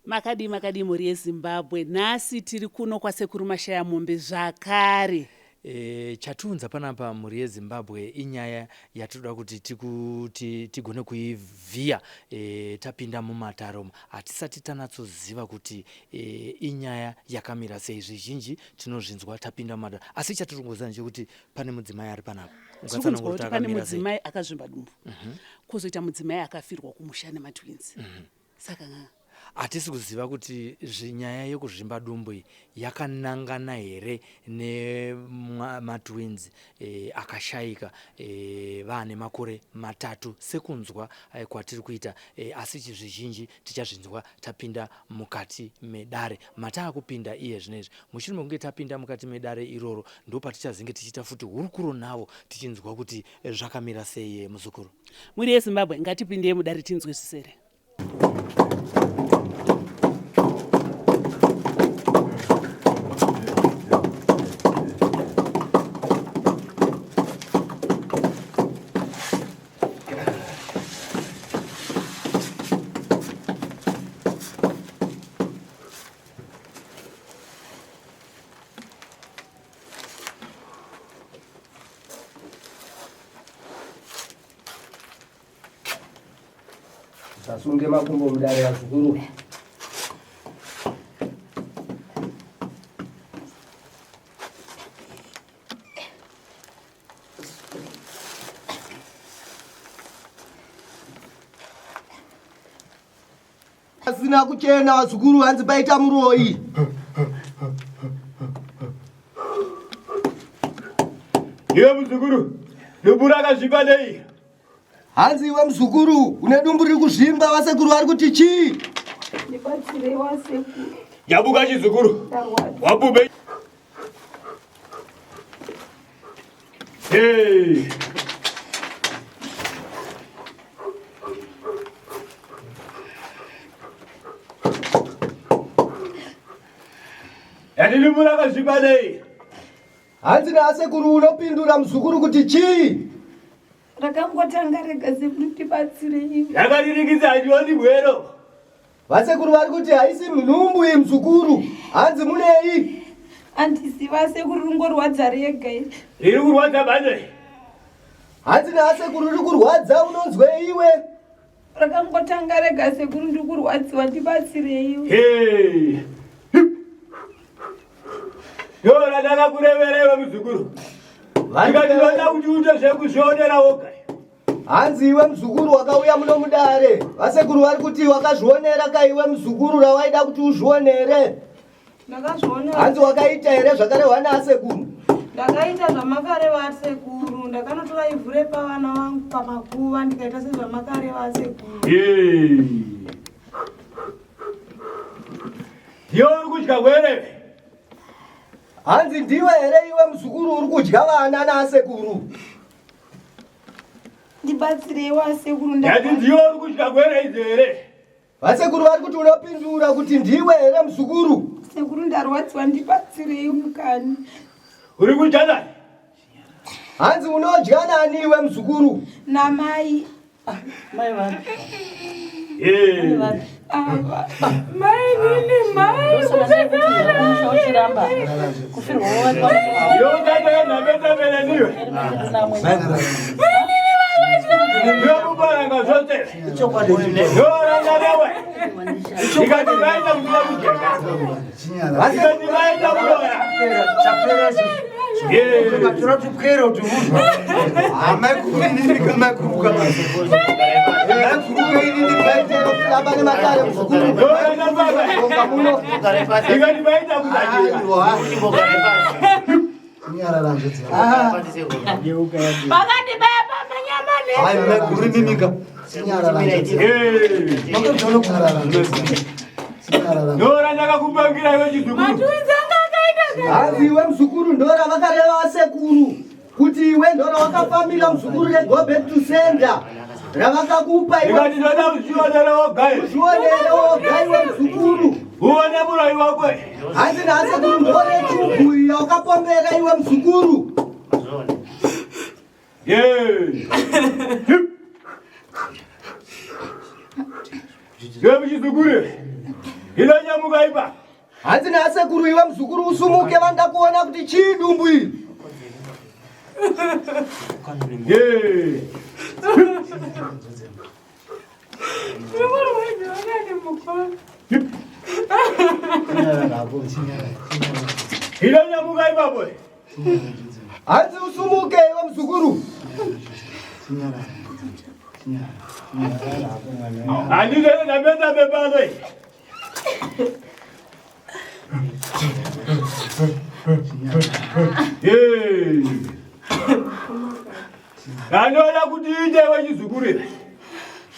Makadii makadii mhuri yeZimbabwe, nhasi tiri kuno kwaSekuru Mashayamombe zvakare. E, chatiunza panapa mhuri yeZimbabwe inyaya yatinoda kuti tiku, ti, tigone kuivhiya e, tapinda mumatare umu. Hatisati tanatsoziva kuti e, inyaya yakamira sei. Zvizhinji tinozvinzwa tapinda mumatare, asi chatiri kungoziva ndechekuti pane mudzimai ari panapa. Tiri kunzwa kuti pane mudzimai akazvimba dumbu mm -hmm. kwozoita mudzimai akafirwa kumusha nematwins mm -hmm. Saka n'anga. Hatisi kuziva kuti nyaya yekuzvimba dumbu iyi yakanangana here nematwins e, akashaika e, vaane makore matatu sekunzwa e, kwatiri kuita e, asi zvizhinji tichazvinzwa tapinda mukati medare mataakupinda iye zvino izvi. Mushure mekunge tapinda mukati medare iroro ndopatichazinge tichiita futi hurukuro navo tichinzwa kuti zvakamira sei muzukuru. Mhuri yeZimbabwe ngatipindei mudare tinzwe zvisere. Musasunge makumbo mudare vazukuru. Asina kuchena vazukuru hanzi paita muroyi. Iwe muzukuru, dumbu rakazvimba nei? Hanzi iwe muzukuru, une dumbu riri kuzvimba, vasekuru vari kuti chii? Ndibatsirei wasekuru. Yabuka chizukuru. Wabube. Hey. Yandinumura kazviba nei? Hanzi naasekuru unopindura muzukuru kuti chii? Rakangotanga rega sekuru tibatsirei. Yakaririkidza handioni bwero. Vasekuru vari kuti haisi nhumbu iyi mzukuru. Hanzi munei? Handisi vasekuru ringorwadza rega iri. Riri kurwadza bane. Hanzi naasekuru riri kurwadza unonzwei iwe? Rakangotanga rega sekuru ndiri kurwadziwa ndibatsirei. Hey. Yo randakakurevera iwe muzukuru. Ndikati ndoda kuti uite zvekuzvionera woga. Hanzi iwe muzukuru wakauya muno mudare, vasekuru vari kuti wakazvionera ka iwe muzukuru rawaida kuti uzvionere. Ndakazviona. Hanzi wakaita here zvakarehwa naasekuru? Ndakaita zvamakareva asekuru, ndakanotora ivhu repavana vangu pamakuva ndikaita sezvamakareva asekuru. Ndiwe uri kudya kwere? Hanzi ndiwe here iwe muzukuru uri kudya vana naasekuru? Ndibatsirei wasekuru ndati ndiwe uri kudya gwere idzi here? Vasekuru vari kuti unopindura kuti ndiwe here muzukuru? Sekuru ndarwadziwa ndibatsirei mukani. Uri kudya nani? Hanzi unodya nani iwe muzukuru? Namai. Mai vangu. Mai nini mai uchiramba kufirwa Ndora ndakakupangira iwe chizukuru. Hanzi iwe muzukuru ndora vakareva vasekuru kuti iwe ndora wakafambira muzukuru re go back to sender ravakakupa iwe. Ndikati ndoda uzvionere woga iwe. Uzvionere woga iwe muzukuru. Uone muroyi wako. Hanzi naasekuru ndore chubhu iya wakapombera iwe muzukuru. Iwe muchizukuru. Inonyamuka ipa. Hanzi naasekuru iwe muzukuru usumuke vanoda kuona kuti chii dumbu iri. Yeah. Inonyamuka ipapo. Hanzi usumuke iwe muzukuru. Handizvene ndapedza pepano iyi. Hey. Anoda kuti uite wechizukuru iwe.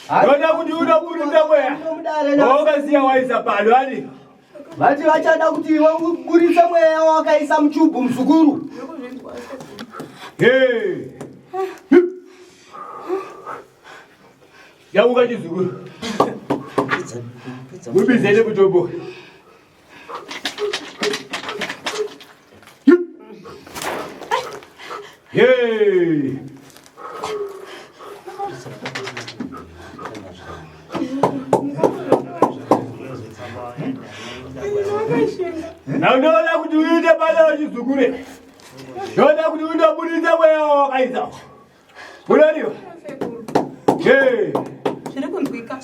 Anoda kuti unoburitsa mweya. Wakasiya waisa pano ani? Vati vachada kuti iwe uburitse mweya wakaisa muchubhu muzukuru. Hey. Yamuka chizukuru. Ubize nemutombo. Hey. Ndinoda kuti uite basa rechizukuru. Ndinoda kuti undoburitsa mweya wawakaisa. Unodiwa? Hey. Zviri kunzwika.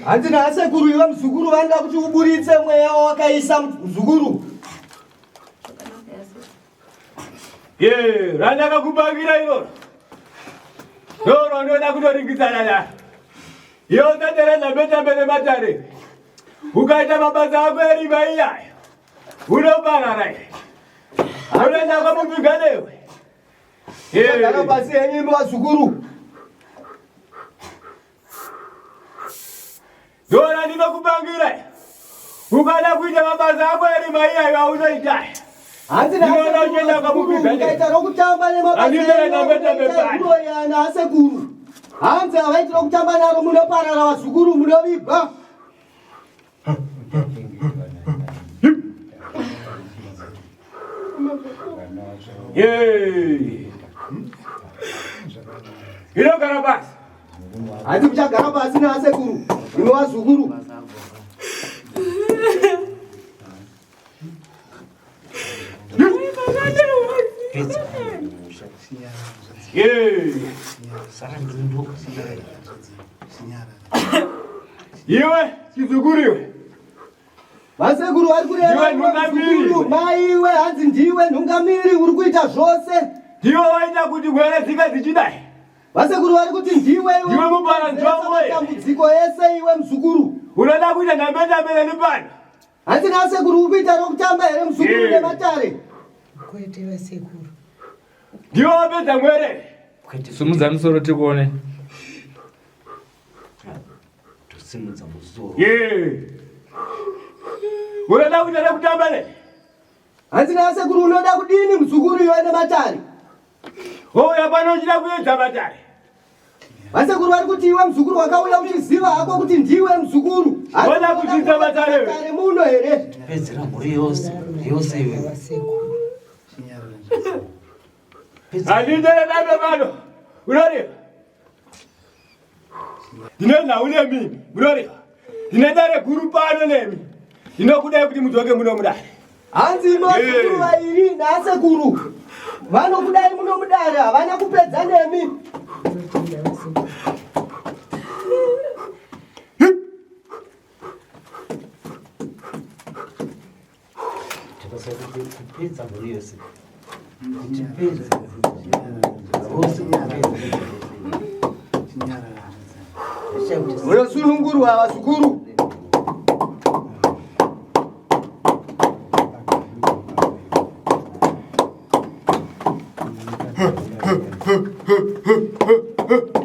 Hanzi naasekuru iwe muzukuru vanoda kuti uburitse mweya wawakaisa muzukuru. Ye, randakakupangira iroro. Ndoro ndoda kutoringisana naye. Iwe usatera nhambetambe nematare. Ukaita mabasa ako erima iyayo. Unoparara iwe. Unoenda kwamuviga newe. Gara pasi henyu imi vazukuru. Dora ndinokupangira. Ukada kuita mabasa ako erima iyayo aunoita. Hanzi Ndinoda kuenda kwamuviga newe. mukaita rokutamba Handina ndambe-tambe pano. nemabasaana asekuru. Hanzi havaiti rokutamba naro munoparara vazukuru munovigwa. Ye. Inogara pasi. Hanzi muchagara pasi naasekuru imi vazukuru. Ye. Iwe chizukuru iwe. Vasekuru vari kureva Ndiwe nhungamiri. muzukuru, maiwe hanzi ndiwe nhungamiri uri kuita zvose. Ndiwe waita kuti gwere dzika dzichidai. Vasekuru vari kuti ndiwe iwe Ndiwe muparadzi wangu iwe. matambudziko ese iwe muzukuru. Unoda kuita ndambe-tambe neni pano. Hanzi nasekuru uri kuita rokutamba here muzukuru Yeah. nematare? Kwete vasekuru. Ndiwe wapedza mwere. Simudza musoro tikuone. Tosimudza musoro. Ye. Unoda kuita rekutamba neni. Hanzi nasekuru unoda kudini muzukuru iwe nematare? Wouya pano uchida kuedza matare. Vasekuru vari kuti iwe muzukuru wakauya uchiziva hako kuti ndiwe muzukuru. Hanzi Wada unoda kudzidza matare iwe. matare muno here? Pedzera mhuri yose yose iwe. Vasekuru. Handitore dambe pano. Unoreva. Ndine nhau nemi. Munoreva. Ndine dare guru pano nemi. Ndinokudai kuti mudzoke muno mudare. Hanzi vazukuru Yeah. vairi nasekuru vanokudai muno mudare havana kupedza nemi. Tinotenda vasekuru. Tinofanira kupedza mhuri yose. Kuti pedze vose kupedza. Munosunungurwa vazukuru.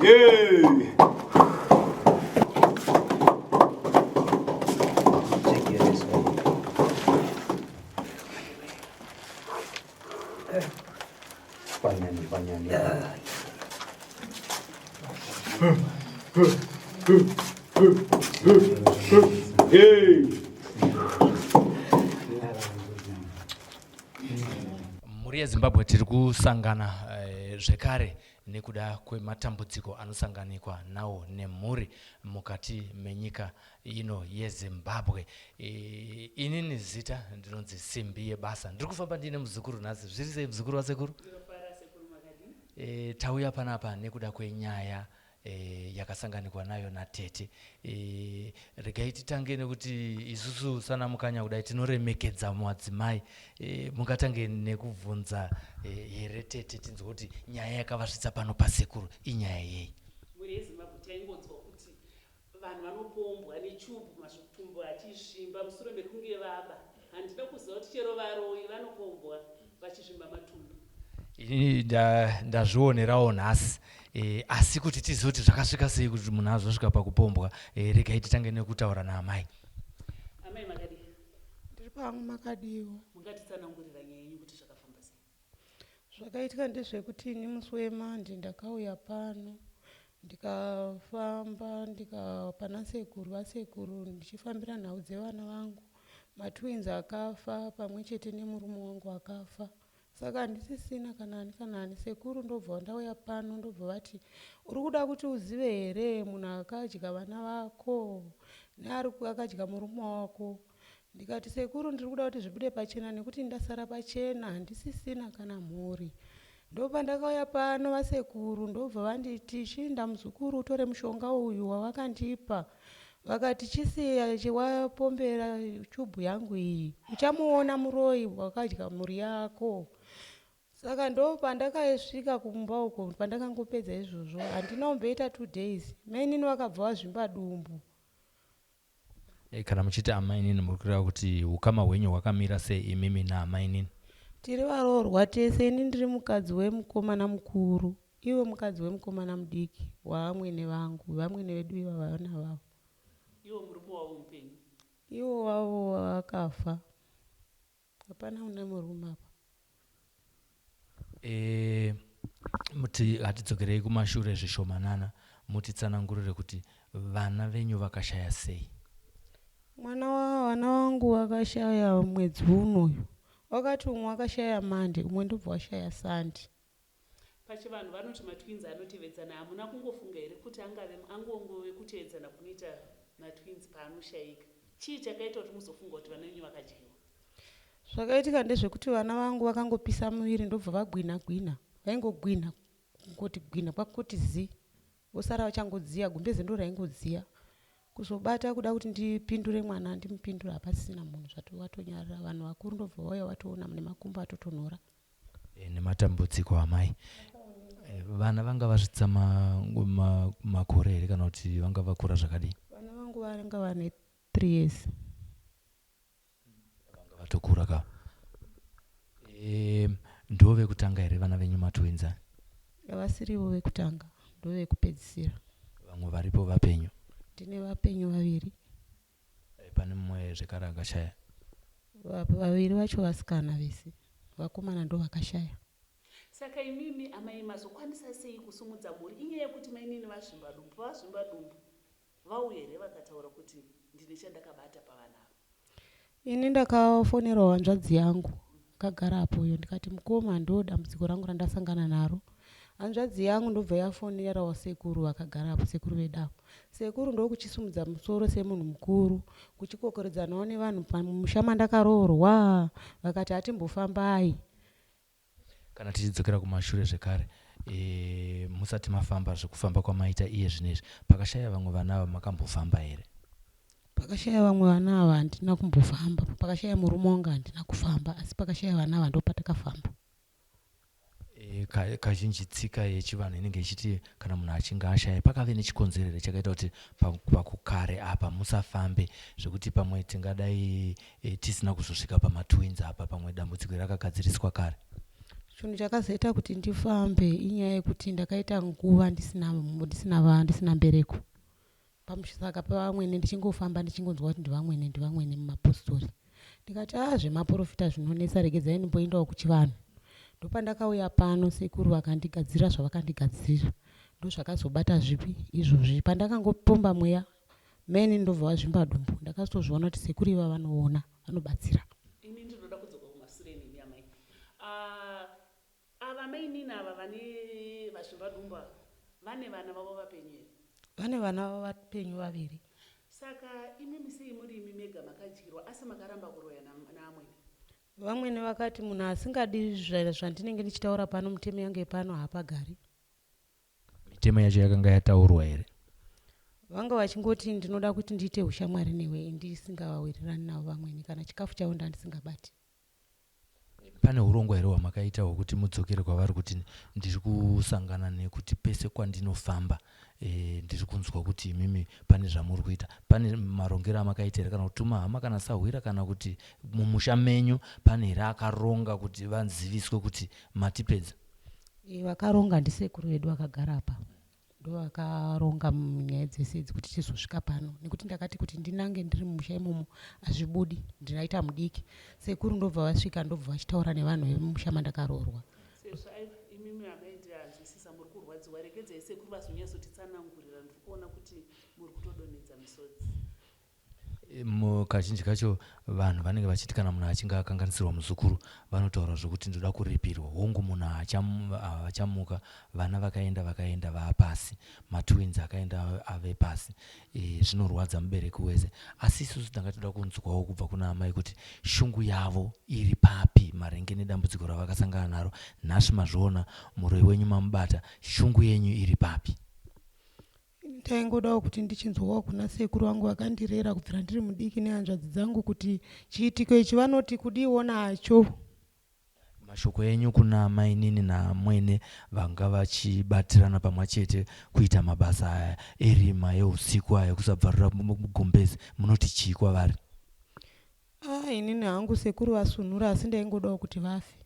Ye. Panyani panyani. Hey. Mhuri yeZimbabwe tiri kusangana zvekare. nekuda kwematambudziko anosanganikwa nawo nemhuri mukati menyika ino yeZimbabwe. E, inini zita ndinonzi Simbi yebasa. Ndiri kufamba ndiine muzukuru nhasi. Zviri sei muzukuru wasekuru? E, tauya panapa nekuda kwenyaya e, yakasanganikwa nayo natete. E, regai titange nekuti isusu sana mukanya kudai tinoremekedza madzimai. E, mungatange nekubvunza e, here tete tinzwe kuti nyaya yakavasvitsa pano pasekuru inyaya yei? Mhuri yeZimbabwe taingonzwa kuti Vanhu vanopombwa nechubhu mazvitumbu achizvimba musure mekunge vaba. Handina kuziva kuti chero varoyi vanopombwa vachizvimba matumbu. Ini ndazvionerawo nhasi e, asi kuti tizive kuti zvakasvika sei kuti munhu azosvika pakupombwa e, regai titange nekutaura naamai. Amai makadii? Ndiri pangu makadiwo. Mungatitsanangurira nyaya yenyu kuti zvakafamba sei? Zvakaitika ndezvekuti ini musi weMonday ndakauya pano ndikafamba ndika pana sekuru vasekuru ndichifambira nhau dzevana vangu matwins akafa pamwe chete nemurume wangu akafa saka handisisina kana ani kana ani sekuru ndobva ndauya pano ndobva vati uri kuda kuti uzive here munhu akadya vana vako neari akadya murume wako Ndikati, Sekuru ndiri kuda kuti zvibude pachena nekuti ndasara pachena handisisina kana mhuri. Ndopandakauya pano vasekuru ndobva vanditi chiinda muzukuru utore mushonga uyu wavakandipa. Vakati chisiya chiwapombera chubhu yangu iyi uchamuona muroyi wakadya mhuri yako. Saka ndopandakasvika kumba uko pandakangopedza izvozvo handina kumboita two days mainini vakabva vazvimba dumbu. Eh, kana muchiti amainini muri kureva kuti ukama hwenyu hwakamira sei imimi naamainini? Tiri varoorwa tese, ini ndiri mukadzi wemukomana mukuru, ivo mukadzi wemukomana mudiki waamwene vangu, vamwene vedu iva vana vavo. Ivo murume wavo mupenyu? Ivo wavo akafa. Hapana une murume apa. E, muti hatidzokerei kumashure zvishomanana mutitsanangurire kuti vana venyu vakashaya sei? Mwana wa vana wangu vakashaya mwedzi unoyu. Wakati umwe wakashaya Monday, umwe ndobva washaya Sunday. Pachivanhu vanoti matwins anotevedzana hamuna kungofunga here kuti angave angongove kuteedzana kunoita matwins paanoshaika. Chii chakaita kuti muzofunga kuti vana venyu vakadyiwa? Zvakaitika ndezvekuti vana vangu vakangopisa muviri ndobva vagwinha gwinha. Vaingogwinha kungoti gwinha kwakungoti zii. Vosara vachangodziya gumbeze ndoraingodziya. Kuzobata kuda kuti ndipindure mwana ndimupindure hapasisina munhu zvatowatonyarara vanhu vakuru ndobva vauya vatoona nemakumbo atotonhora. E, nematambudziko amai e, vana vanga vasvitsa makore ma, ma here kana kuti vanga vakura zvakadii? Vana vangu vanga vane 3 years. Vanga vatokura ka. E, ndo vekutanga here vana venyu matwins aya? Havasirivo vekutanga, ndovekupedzisira. Vamwe varipo vapenyu? Ndine vapenyu vaviri. Eh, pane mumwe zvekare akashaya. Vaviri vacho vasikana vese, vakomana ndovakashaya. Saka imimi amai mazokwanisa sei kusumudza mhuri? Inyaya yekuti mainini vazvimba dumbu, pavazvimba dumbu vauya here vakataura kuti ndine chandakabata pavana ava? Ini ndakafonerwa hanzvadzi yangu akagara apo uyo ndikati mukoma ndo dambudziko rangu randasangana naro. Hanzvadzi yangu ndobva yafonerawo sekuru vakagara apo sekuru vedu avo. Sekuru ndokuchisimudza musoro semunhu mukuru kuchikokoredzanawo nevanhu pamusha mandakaroorwa vakati hatimbofambai. Kana tichidzokera kumashure zvekare e, musati mafamba zvekufamba kwamaita iye zvino izvi, pakashaya vamwe vana ava makambofamba here? Pakashaya vamwe vana ava handina kumbofamba, pakashaya murume wangu handina kufamba asi pakashaya vana ava ndopatakafamba. E, kazhinji tsika yechivanhu inenge ichiti kana munhu achinge ashaya pakave nechikonzero here chakaita kuti pakukare apa musafambe zvekuti pamwe tingadai e, tisina kuzosvika pamatwins apa pamwe dambudziko rakagadziriswa kare? Chinhu chakazoita kuti ndifambe inyaya yekuti ndakaita nguva ndisina ndisina ndisina mbereko pamusaka pevamwene ndichingofamba ndichingonzwa kuti ndivamwene ndivamwene mumapostori ndikati a ah, zvemaporofita zvinonetsa regedzai ndimboendawo kuchivanhu ndopandakauya pano sekuru vakandigadzirira zvavakandigadzirira ndozvakazobata zvipi izvozvi pandakangopomba mweya meni ndobva vazvimba dumbu ndakazotozviona kuti sekuru iva vanoona vanobatsira ini ndinoda kudzoka kumasure nemi amai ah, Ava mainini ava vane vazvimba dumbu ava vane vana vavo vapenyu here? Vane vana vavo vapenyu vaviri. Saka imimi sei muri imi mega makadyirwa asi makaramba kuroya naamwene? Vamwene vakati munhu asingadi zvandinenge ndichitaura pano mutemo yangu yepano haapagari. Mitemo yacho yakanga yataurwa here? Vanga vachingoti ndinoda kuti ndiite ushamwari newe ndisingawirirani navo vamwene kana chikafu chavo ndandisingabati. Pane hurongwa here hwamakaita hwekuti mudzokere kwavari kuti ndiri kusangana nekuti pese kwandinofamba e, ndiri kunzwa kuti imimi pane zvamuri kuita. Pane marongero amakaita here kana kutuma hama kana sahwira kana kuti mumusha menyu pane here akaronga kuti vaziviswe kuti matipedza? E, vakaronga ndisekuru vedu vakagara apa ndovakaronga nyaya dzese idzi kuti tizosvika pano nekuti ndakati kuti ndinange ndiri mumusha imomo hazvibudi ndinaita mudiki sekuru ndobva vasvika ndobva vachitaura nevanhu vemumusha mandakaroorwa. Sezvo aiwa imimi amai ndanzwisisa muri kurwadziwa regedzai sekuru vazonyatsotitsanangurira ndiri kuona kuti muri kutodonhedza misodzi. Kazhinji kacho vanhu vanenge vachiti kana munhu achinge akanganisirwa muzukuru vanotaura zvekuti ndoda kuripirwa. Hongu munhu haachamuka, vana vakaenda vakaenda vaapasi, matwins akaenda ave pasi. E, zvinorwadza mubereki wese. Asi isusu tanga toda kunzwawo kubva kuna amai kuti shungu yavo iri papi maringe nedambudziko ravakasangana naro. Nhasi mazviona muroyi wenyu mamubata, shungu yenyu iri papi? Ini ndaingodawo kuti ndichinzwawo kuna sekuru vangu vakandirera kubvira ndiri mudiki nehanzvadzi dzangu kuti chiitiko ichi vanoti kudiiwo nacho. Mashoko enyu kuna mainini naamwene vanga vachibatirana pamwa chete kuita mabasa aya erima eusiku aya ekusabvarura gumbezi munoti chii kwavari? Ah inini hangu sekuru vasunhura asi ndaingodawo kuti vafe.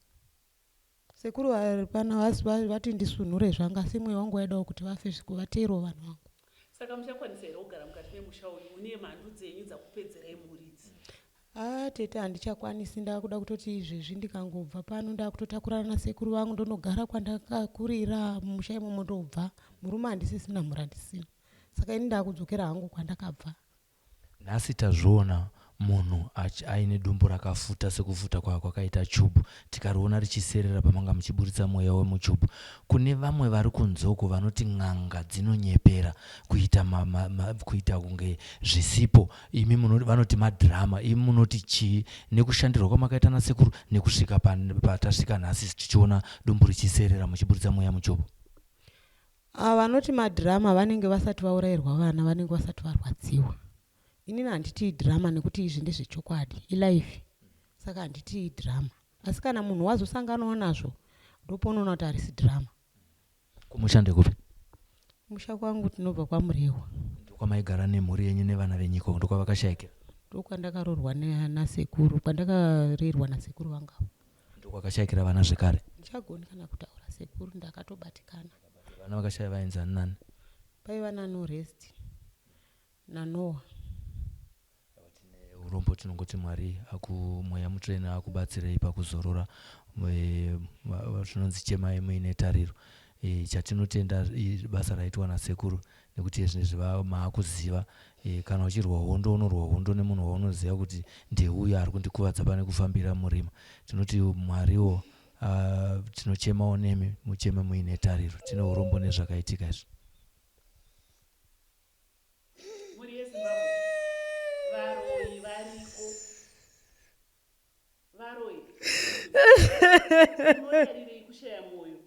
Sekuru vari pano havasi vati ndisunhure zvangu asi mweya wangu waidawo kuti vafe zvikuvateerwo vanhu vangu. Saka muchakwanisa here kugara mukati memusha uyu une mhandu dzenyu dzakupedzerai mhuri idzi? Haa tete handichakwanisi ndakuda kutoti izvezvi ndikangobva pano ndakutotakurana nasekuru vangu ndonogara kwandakakurira mumusha imomo ndobva. Murume handisisina mhuri handisisina saka ini ndakudzokera hangu kwandakabva. Nhasi tazviona munhu aine dumbu rakafuta sekufuta kwakaita chubhu tikariona richiserera pamanga muchiburitsa mweya wemuchubhu. Kune vamwe vari kunze uko vanoti n'anga dzinonyepera kuita, ma, ma, ma, kuita kunge zvisipo. Imi muno, vanoti madhirama, imi munoti chii nekushandirwa kwamakaita nasekuru nekusvika patasvika nhasi tichiona dumbu richiserera muchiburitsa mweya muchubhu? Ava vanoti madrama vanenge vasati vaurairwa vana vanenge vasati varwadziwa. Inini handiti idrama nekuti izvi ndezvechokwadi ilife saka handiti idrama asi kana munhu wazosanganawo nazvo ndopaunoona kuti harisi drama. Kumusha ndekupi? Kumusha kwangu tinobva kwaMurehwa. Ndokwamaigara nemhuri yenyu nevana venyu ikoko ndokwavakashaikira? Ndokwandakaroorwa nasekuru kwandakarerwa nasekuru vangu ava. Ndokwakashaikira vana zvekare? Handichagoni kana kutaura sekuru ndakatobatikana. Vana vakashaya vainzi ani nani? Paiva naNorest naNoah. Tine urombo tinongoti Mwari aku mweya mutsvene akubatsirei pakuzorora zvinonzi chemai muine tariro. E, chatinotenda basa raitwa nasekuru nekuti izvezvi maakuziva e, kana uchirwa hondo unorwa hondo nemunhu waunoziva kuti ndeuyo ari kundikuvadza pane kufambira murima. Tinoti Mwariwo uh, tinochemawo nemi mucheme muine tariro. Tine urombo nezvakaitika izvi. Mhuri yeZimbabwe varoyi variko varoyi unodarirei kushaya moyo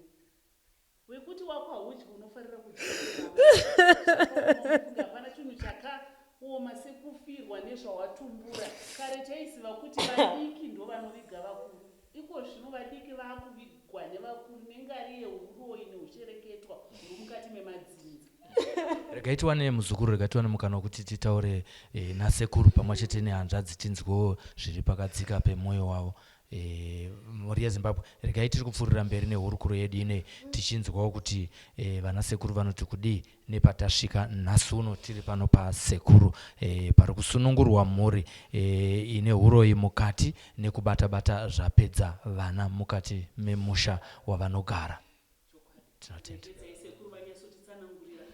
wekuti wako haudyi unofarira kudya hapana chinhu chakaoma sekufirwa nezvawatumbura kare taiziva kuti vadiki ndovanoviga vakuru iko zvino vadiki vakuvigwa nevakuru nengari yehuroyi neushereketwa huri mukati memadzinza Regai tiwane muzukuru, regai tiwane mukana wekuti titaure eh, nasekuru pamwe chete nehanzvadzi tinzwewo zviri pakadzika pemwoyo wavo. Eh, mhuri yeZimbabwe, regai tiri kupfuurira mberi nehurukuro yedu inei tichinzwawo kuti eh, vanasekuru vanoti kudii nepatasvika nhasi uno tiri pano pasekuru eh, pari kusunungurwa mhuri eh, ine huroyi mukati nekubata-bata zvapedza vana mukati memusha wavanogara. Tinotenda. Regedzai sekuru vanyatsotitsanangurira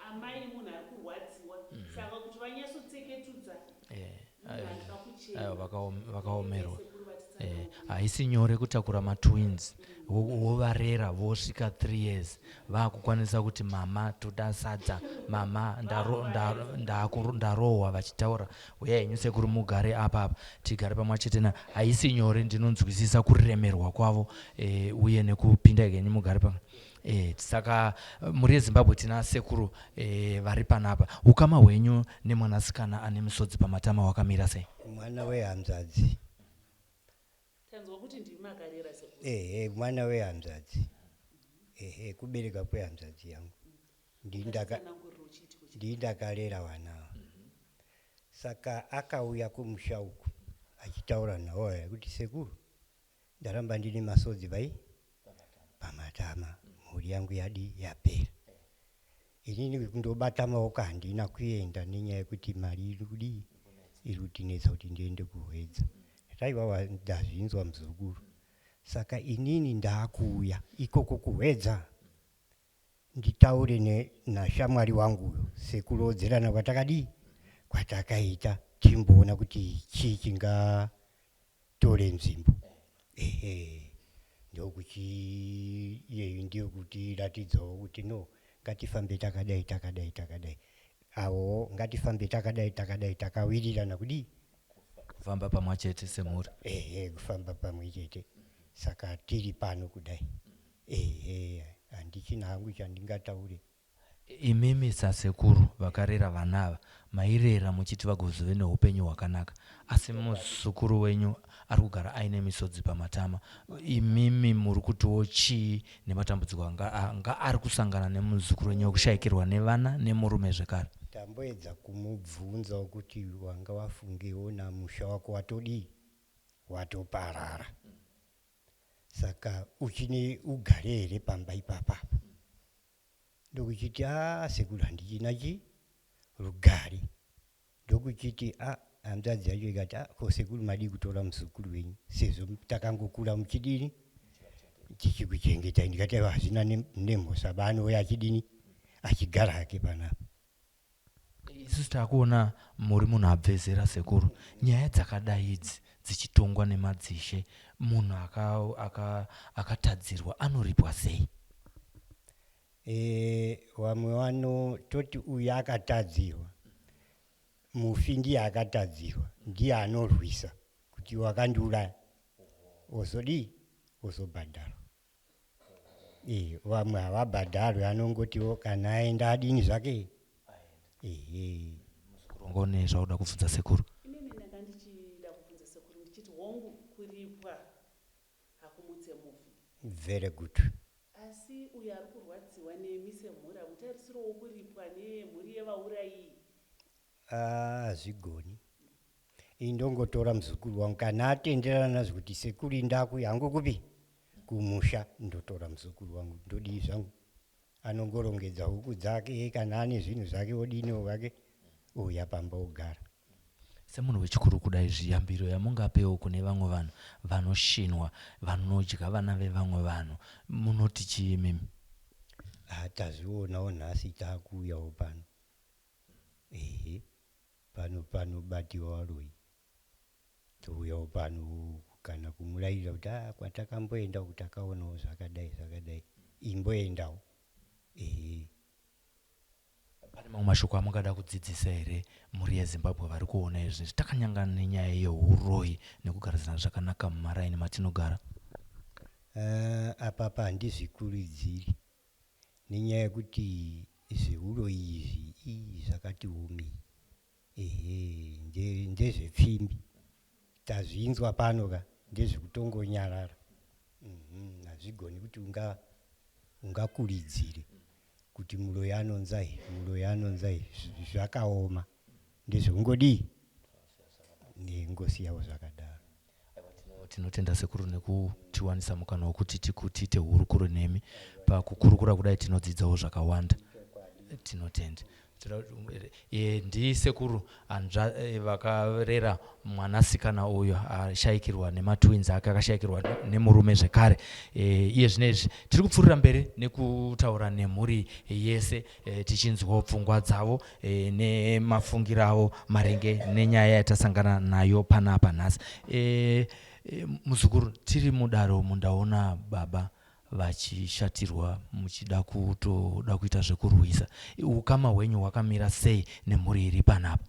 amai munhu ari kurwadziwa saka kuti vanyatsotseketudza Eh, munhu anoda kuchema. aiwa vakaomerwa. Sekuru vatitsanangurire. Eh, haisi nyore kutakura matwins wovarera vosvika 3 years vakukwanisa kuti mama toda sadza mama ndarohwa vachitaura uya henyu sekuru mugare apa apa tigare pamwe chete na haisi nyore ndinonzwisisa kuremerwa kwavo eh, uye nekupinda henyu mugare pamwe eh, saka mhuri yezimbabwe tina sekuru eh, vari panapa ukama hwenyu nemwanasikana ane misodzi pamatama hwakamira sei mwana wehanzvadzi Tanzwa kuti ndimi makarera sekuru. Ehe, mwana wehanzvadzi. Ehe, kubereka kwehanzvadzi yangu. Ndini ndaka Tsananguriro chiitiko chi. ndini ndakarera vana ava. Saka akauya kumusha uku achitaura nawo aya kuti sekuru ndaramba ndine masodzi pai pamatama mhuri yangu yadi yapera. Inini kundobata maoko handina kuenda nenyaya yekuti mari iri kudii iri kutinetsa kuti ndiende kuhwedza. Raiva ndazvinzwa muzukuru. Saka inini ndaakuuya ikoko kuhwedza nditaure ne, nashamwari wangu uyo sekurodzerana kwatakadii kwatakaita timboona kuti chii chingatore nzvimbo. Ehe ndokuchi iyeyu ndiyo kutiratidzawo kuti no ngatifambe takadai takadai takadai avowo ngatifambe takadai takadai takawirirana kudii kufamba pamwe chete semhuri ehe kufamba pamwe chete saka tiri pano kudai ehe handichina hangu chandingataure Imimi sasekuru vakarera vana ava mairera muchiti vagozove neupenyu hwakanaka asi muzukuru wenyu ari kugara aine misodzi pamatama. Imimi muri kutiwo chii nematambudziko anga, anga ari kusangana nemuzukuru wenyu wekushaikirwa nevana nemurume zvekare? Tamboedza kumubvunzawo kuti wanga wafungewo namusha wako watodii watoparara saka uchine ugare here pamba ipapapa Ndokuchiti aah sekuru handichina chi rugare. Ndokuchiti ah hanzvadzi yacho ikati ah ko sekuru madii kutora muzukuru wenyu sezvo takangokura muchidini tichikuchengetai ndikati aiwa hazvina nemhosva ba anouya achidini achigara hake panapa. Isusu takuona muri munhu abve zera sekuru. Nyaya dzakadai idzi dzichitongwa nemadzishe munhu akatadzirwa anoripwa sei? Eh, vamwe vanototi uyu akatadzirwa mufi ndiye akatadzirwa ndiye anorwisa kuti wakandiuraya ozodii ozobhadharwa Eh, vamwe havabhadharwe anongotiwo kana aenda adini zvake ehe Muzukuru une zvauda kubvunza sekuru? Inini ndanga ndichida kubvunza sekuru ndichiti hongu kuripwa hakumutse mufi. Very good. Asi uyo ari kurwadziwa nemi semhuri hamutarisiriwo kuripwa nemhuri yevaurayi? Ah, hazvigoni. Ini ndongotora muzukuru wangu kana atenderana nazvo kuti sekuru indakuya hangu kupi kumusha ndotora muzukuru wangu ndodii zvangu anongorongedza huku dzake kana ane zvinhu zvake odiniwo zvake ouya pamba ogara. Semunhu wechikuru kudai zviyambiro yamungapewo kune vamwe vanhu vanoshinwa vanodya vana vevamwe vanhu munoti chii imimi? Ah, tazvionawo nhasi takuuyawo pano Ehe pano panobatiwa varoyi touyawo pano kana kumurairira kuti ah kwatakamboenda uku takaonawo zvakadai zvakadai imboendawo ehe. Pane mamwe mashoko amungada kudzidzisa here mhuri yeZimbabwe vari kuona izvi takanyangana nenyaya yehuroyi nekugarisana zvakanaka mumaraini matinogara? Uh, apapa handizvikurudziri nenyaya yekuti zvehuroyi izvi ii zvakati womei ehe ndezvepfimbi tazvinzwa pano ka ndezvekutongonyarara mhm, hazvigoni kuti unga ungakuridzire kuti muroyi anonzai muroyi anonzai zvakaoma ndezvekungodii nengosiyawo zvakadaro Tinotenda sekuru nekutiwanisa mukana wekuti tiite hurukuro nemi. Pakukurukura kudai tinodzidzawo zvakawanda. Tinotenda. E, ndisekuru hanzva e, vakarera mwanasikana uyu ashaikirwa nematwins ake akashaikirwa nemurume zvekare e, iye zvino izvi tiri kupfuurira mberi nekutaura nemhuri yese e, tichinzwawo pfungwa dzavo e, nemafungiro avo maringe nenyaya yatasangana nayo panapa nhasi e, E, muzukuru tiri mudare umu ndaona baba vachishatirwa muchida kutoda kuita zvekurwisa. Ukama hwenyu hwakamira sei nemhuri iri panapa?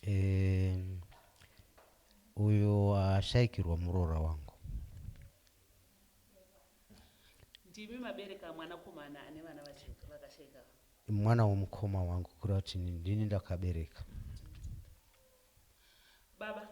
E, uyo ashaikirwa muroora wangu. Ndimi mabereka mwanakomana ane vana vakashaika? Mwana womukoma wangu, kureva kuti ndini ndakabereka. Baba,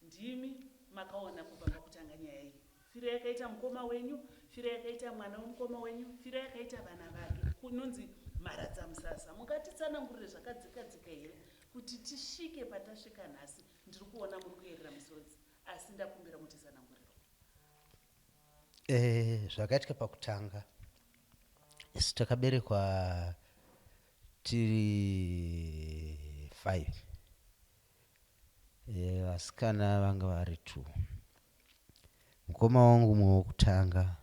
ndimi makaona kubva pakutanga nyaya iyi. Firo yakaita mukoma wenyu, firo yakaita mwana wemukoma wenyu, firo yakaita vana vake. Kunonzi mharadza musasa. Mungatitsanangurire zvakadzika-dzika here kuti tisvike patasvika nhasi? Ndiri kuona muri kuyerera misodzi, asi ndakumbira mutitsanangurire. Eh, zvakaitika pakutanga isu takaberekwa tiri 5 eh, vasikana vanga vari 2. Mukoma wangu mumwe wokutanga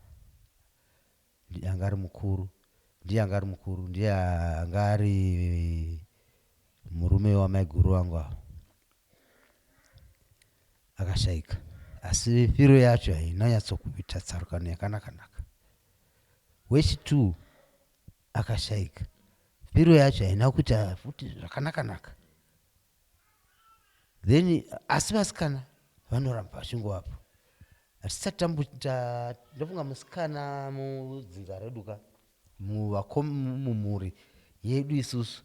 anga ari mukuru, ndiye anga ari mukuru, ndiye anga ari murume wamaiguru vangu ava akashaika, asi firo yacho haina nyatsokuita tsarukano yakanaka-naka. Wechi2 akashaika, firo yacho haina kuita futi zvakanaka-naka. Then asi vasikana vanoramba vachingovapo. Hatisati tamboita, ndofunga musikana mudzinza redu ka, mumhuri yedu isusu,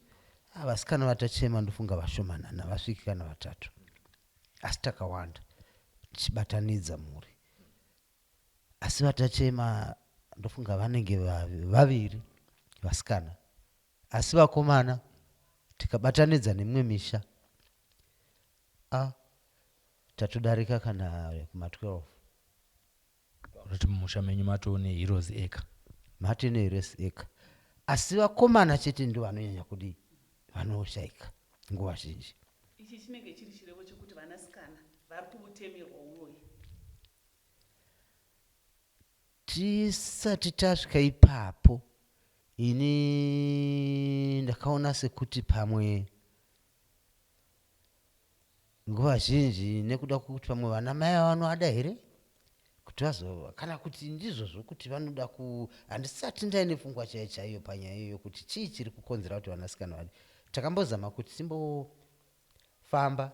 ah, vasikana vatachema ndofunga vashomanana, vasviki kana vatatu, asi takawanda tichibatanidza mhuri. Asi vatachema ndofunga vanenge vaviri vasikana, asi vakomana tikabatanidza nemimwe misha, a tatodarika kana kuma12. Kuti mumusha menyu matoo neHeroes Acre? Matoo neHeroes Acre, asi vakomana chete ndo vanonyanya kudii, vanoshaika nguva zhinji. Ichi chinenge chiri chirevo chekuti vanasikana vari kutemerwa uroyi? Tisati tasvika ipapo, ini ndakaona sekuti pamwe nguva zhinji nekuda kwekuti pamwe vana mai vanoada here kuti vazo, kana kuti ndizvo zvokuti vanoda ku, handisati ndaine pfungwa chaiyo chaiyo panyaya iyoyo kuti chii chiri kukonzera kuti vanasikana vadi. Takambozama kuti timbofamba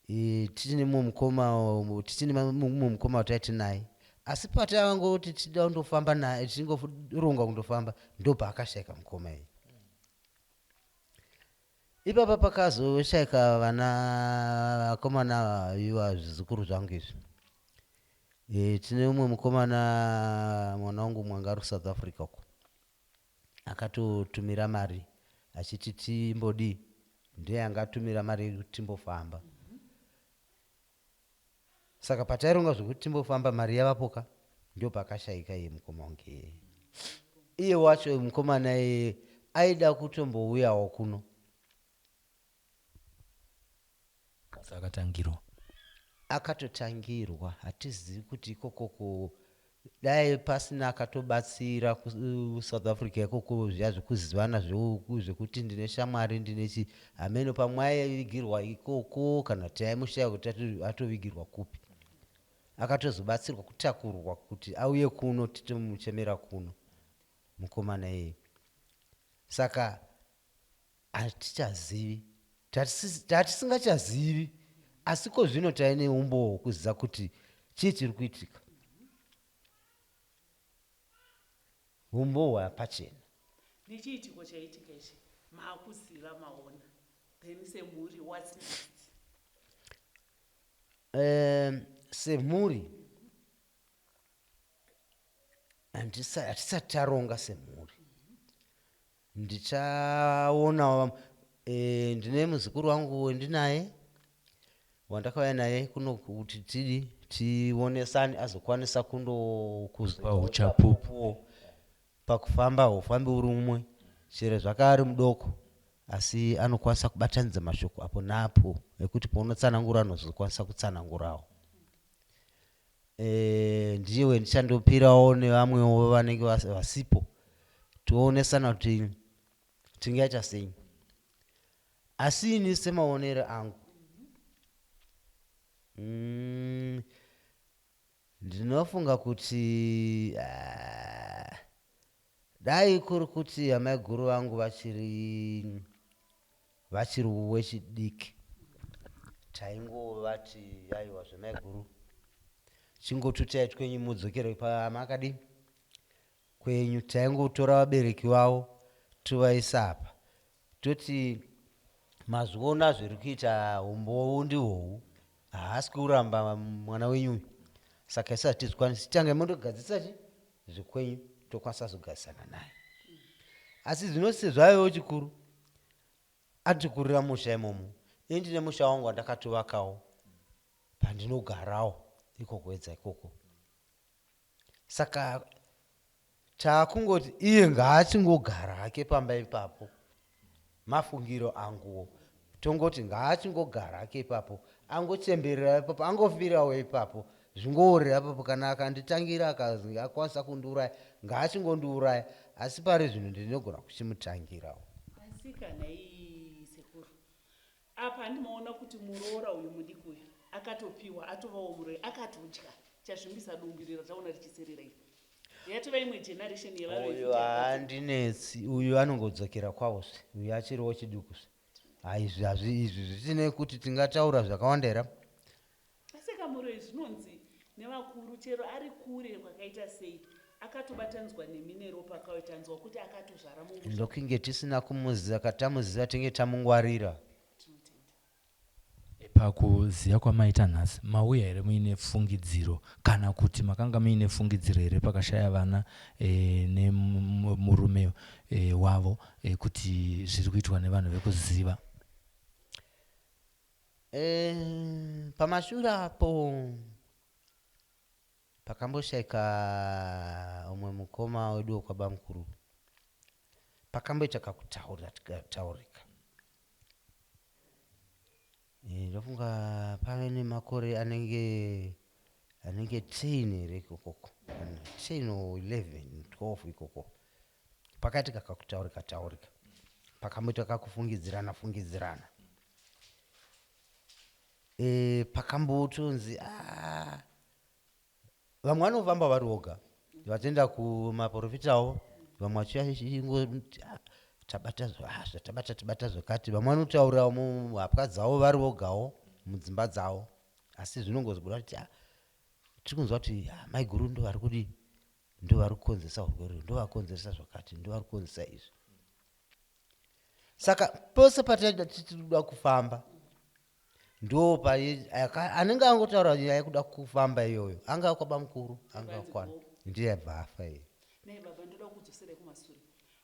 tichine mumwe mukoma, tichine mumwe mukoma wataiti naye, asi patavangoti tichida kundofamba naye, tichingoronga kundofamba, ndopaakashaika mukoma iyi. Ipapa pakazoshaika vana vakomana iva zvizukuru zvangu izvi. Tine umwe mukomana, mwana wangu umwe anga ari kuSouth Africa uko, akatotumira mari achiti timbodii, ndiye angatumira mari yekuti timbofamba. Saka pataironga zvekuti timbofamba, mari yavapoka, ndo pakashaika iye mukoma wangu iyeye. Iye wacho mukomana iyeye aida kutombouyawo kuno. Asi akatangirwa. Akatotangirwa, hatizivi kuti ikokoko dai pasina akatobatsira kuSouth Africa ikoko, zviya zvekuzivana zvekuti ndine shamwari, ndine chi, hameno pamwe aivigirwa ikoko kana kuti aimushaya kuti atovigirwa kupi. Akatozobatsirwa kutakurwa kuti auye kuno titomuchemera kuno mukomana iyeye. Saka hatichazivi, tatisingachazivi, asi ko zvino taine umbowo hwekuziva kuti chii chiri kuitika. Umbowo hwapachena. Nechiitiko chaitika ichi, maakuziva, maona, then semhuri, what's next? Semhuri hatisati taronga semhuri. Ndichaonawo ndine muzukuru wangu wendinaye wandakauya naye kuno kuti tidi tionesane, azokwanisa kundo kupa uchapupu. Pakufamba haufambi uri umwe, chero zvake ari mudoko, asi anokwanisa kubatanidza mashoko apo naapo ekuti paunotsanangura anozokwanisa kutsanangurawo. Ndiye wendichandopirawo nevamwewo vanenge vasipo, toonesana kuti tingaita sei. Asi ini semaonero angu Mm, ndinofunga kuti ah, dai kuri kuti amaiguru vangu vachiri vachiri wechidiki taingovati aiwa zvemaiguru chingotutai twenyu mudzokere pamakadii kwenyu taingotora vabereki vavo tovaisa apa toti mazviona zviri kuita umbowo ndihwohwu haasi kuramba mwana wenyu uyu saka isu hatizvikwanisi tange mondogadzisa chi zvekwenyu tokwanisa zogadzisana naye asi zvino sezvo aivewo chikuru atikurira musha imomo ini ndine musha wangu wandakatovakawo pandinogarawo iko kuedza ikoko saka taakungoti iye ngaachingogara hake pamba ipapo mafungiro anguwo tongoti ngaachingogara hake ipapo angochemberera ipapo angofirawo ipapo zvingoorera ipapo kana akanditangira akazi akwanisa kundiuraya ngaachingondiuraya asi pari zvino ndinogona kuchimutangirawo Asi kana ii sekuru Apa handimaona kuti muroora uyu mudiki uyu akatopiwa atovawo muroyi akatodya chazvimbisa dumbu iri rataona richiserera iri. Yatova imwe generation yevaroyi Uyu futi yakadzi. haandinetsi uyu anongodzokera kwavozve uyu achiriwo chiduku zve haizvi hazvi izvi zvisinei kuti tingataura zvakawanda here Asika muroyi zvinonzi nevakuru chero ari kure kwakaita sei akatobatanidzwa nemi neropa akautanzwa kuti akatozvara mumusha. Ndokunge tisina kumuziva ka tamuziva tinge tamungwarira. Tinotenda. Pakuziva kwamaita nhasi mauya here muine fungidziro kana kuti makanga muine fungidziro here pakashaya vana e, nemurume e, wavo e, kuti zviri kuitwa nevanhu vekuziva? E, pamashure apo pakamboshaika umwe mukoma wedu wekwabamukuru pakamboita kakutaura taurika eh, ndofunga pave nemakore anenge anenge 10 here ikokoko 10 or 11 12 ikoko pakaitika kakutaurika taurika pakamboita kakufungidzirana fungidzirana e, pakambotonzi ah, vamwe vanofamba vari voga vachienda kumaprofitawo vamwe vachingoti ah, tabata ah, zvatabata tabata zvakati vamwe vanotaurira muhapwa dzavo vari vogawo mudzimba dzavo asi zvinongozobuda kuti ah, tiri kunzwa kuti ah, maiguru ndo vari kudii ndo vari kukonzeresa urwere ndo vakonzeresa zvakati ndo vari kukonzeresa izvi saka pose patinoda tichida kufamba ndo anenge angotaura nyaya yekuda kufamba iyoyo angava kwabamukuru angava kwana ndiye abva afa iye Nei baba ndoda kudzoserai kumasure.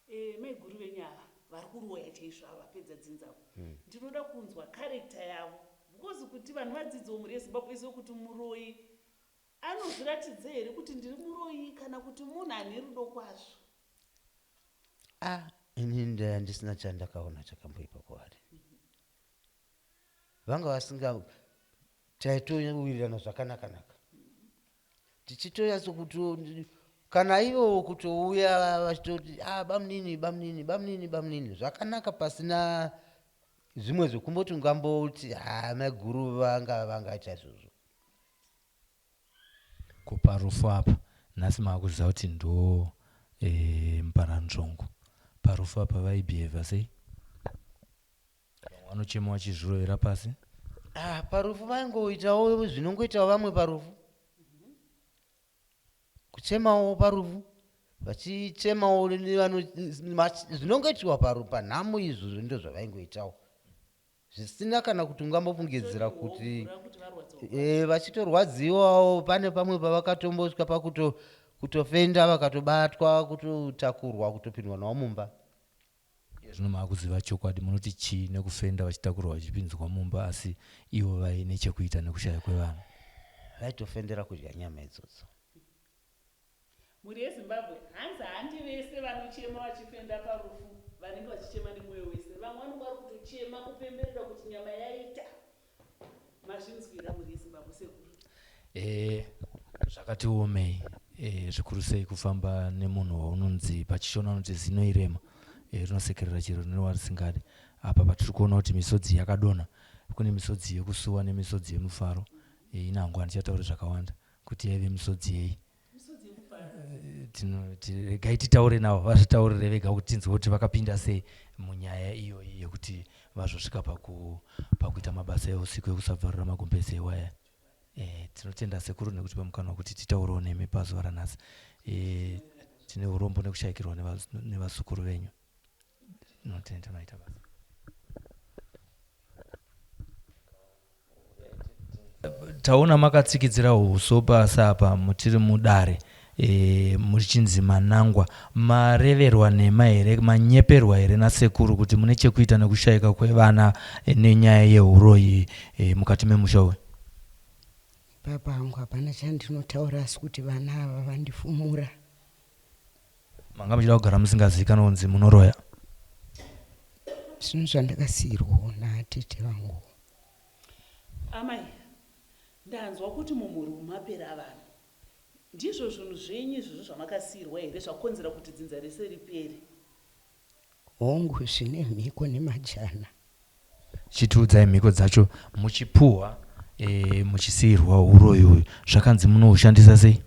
E, maiguru venyu ava vari kuroya chaizvo ava vapedza dzinza avo. Mm. Ndinoda kunzwa character yavo because kuti vanhu vadzidzewo mhuri yeZimbabwe izive kuti muroyi Anozviratidza here kuti ndiri muroyi kana kuti munhu ane rudo kwazvo? Ah, ini ndandisina chandakaona chakamboipa kwavari. Vanga vasinga taitowirirana zvakanakanaka. Tichitonyatso kuto kana ivo kutouya vachitoti ah bamunini bamunini bamunini bamunini zvakanaka pasina zvimwe zvekumboti ungamboti ah maiguru vanga vangaita izvozvo. Ko parufu apa nhasi maakuziva kuti ndo eh, muparanzvongo. Parufu apa vaibehave sei? Vamwe vanochema vachizvirovera pasi. Ah, parufu vaingoitawo zvinongoitawo vamwe parufu kuchemawo parufu vachichemawo zvinongoitiwa panhamo izvozvo ndo zvavaingoitawo zvisina kana kuti ungambofungidzira kuti e, vachitorwadziwawo pane pamwe pavakatombosvika pakuto kutofenda vakatobatwa kutotakurwa kutopindwa nawo mumba zvino maakuziva chokwadi munoti chii nekufenda vachitakurwa vachipinzwa mumba asi ivo vaine chekuita nekushaya kwevanhu vaitofendera kudya nyama idzodzo Mhuri yeZimbabwe hanzi handi vese vanochema vachifenda parufu vanenge vachichema nemoyo wese. Vamwe vanenge vari kutochema kupemberera kuti nyama yaita. Mazvinzwira mhuri yeZimbabwe sekuru. Eh, zvakati omei eh, zvikuru sei kufamba nemunhu waunonzi pachishona unoti zino irema eh, rinosekerera chero newarisingadi apa patiri kuona kuti misodzi yakadonha kune misodzi yekusuwa nemisodzi yemufaro Eh, inangu handichatauri zvakawanda kuti yaive misodzi yei eh, regai titaure navo vazvitaurire vega kuti tinzwe kuti vakapinda sei munyaya iyoyi yekuti vazosvika pakuita mabasa eusiku ekusabvarura magumbeze ewaya eh, tinotenda sekuru nekuti pamukana wekuti titaurewo nemi pazuva ranhasi eh, tine urombo nekushaikirwa nevazukuru venyu tinotenda maita basa Taona makatsikidzira huso pasi apa mutiri mudare e, muchinzi manangwa mareverwa nhema here manyeperwa here nasekuru kuti mune chekuita nekushaika kwevana e, nenyaya yehuroyi e, mukati memusha uyu? Papa hangu hapana chandinotaura asi kuti vana ava vandifumura. Manga muchida kugara musingazivikanwe kunzi munoroya? Zvinhu zvandakasiirwawo natete vangu. Amai, ndanzwa kuti mumhuri umu mapera vanhu. Ndizvo zvinhu zvenyu izvozvo zvamakasiirwa here zvakonzera kuti dzinza rese ripere? Hongu, zvine mhiko nemajana. Chitiudzai mhiko dzacho muchipuhwa e, muchisiirwa huroyi uyu zvakanzi munohushandisa sei?